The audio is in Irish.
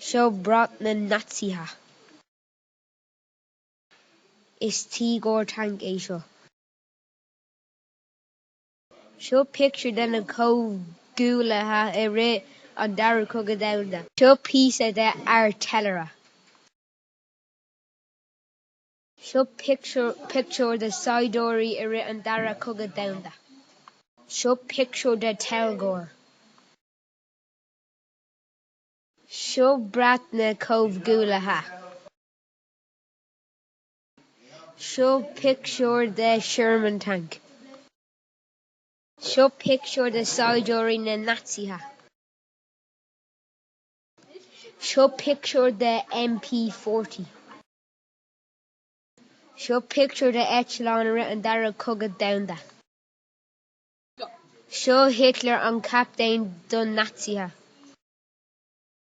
Seo brat na Naitsithe. Is Tiger tank é seo. Seo pictiúr de na Comhghuaillithe i rith an Dara Cogadh Domhanda. Seo píosa de airtléire. Seo pictiúr de saighdiúirí i rith an Dara Cogadh Domhanda. Seo pictiúr de teilgeoir. Seo brat na Comhghuaillithe. Seo pictiúr de Sherman tank. Seo pictiúr de saighdiúirí na Naitsithe. Seo pictiúr de MP 40. Seo pictiúr de eitleán i rith an Dara Cogadh Domhanda. Seo Hitler an captaen don Naitsithe.